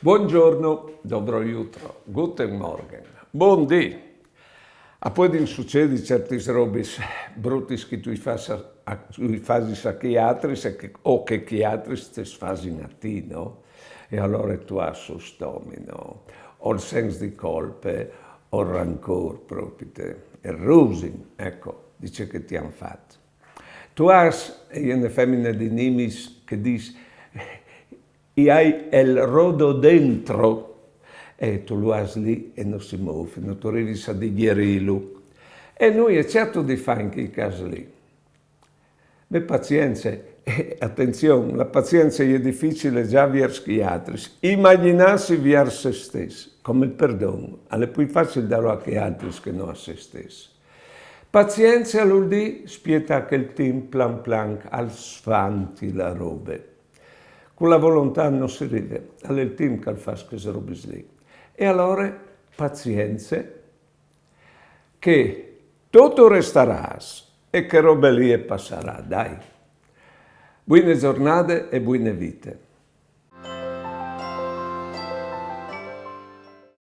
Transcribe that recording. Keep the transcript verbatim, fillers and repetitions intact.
Buongiorno, dobro jutro, guten Morgen, bundì. A puedin sucedi certis robis brutis che tu i fas a, a, tu i fasis a chiatris e che, o che chiatris tes fasin a ti, no? E alore tu as stu stomi, no? O il sens di colpe, o il rancor propite, e il rusin, eco, di ce che ti han fat. Tu as, e je une femine di Nimis che dis, i ai el rododendro, e tu lu as li e no si mûf, no tu rivis a digjerilu. E nui e ce âstu di fâ in chel câs li? Be, pazience, e atenzion, la pazience e je dificile za viers chei altris. Imagjinâsi viers se stes, come il perdon, al è plui facil dâlu a chei altris che no a se stes. Pazience al vûl dî spietâ che il timp plan plan al sfanti la robe. Cu la volontât no si rive, al è il timp che al fâs chês robis li. E alore, pazience, che tu tu restarâs e chê robe li e passarà, dai. Buine zornade e buine vite.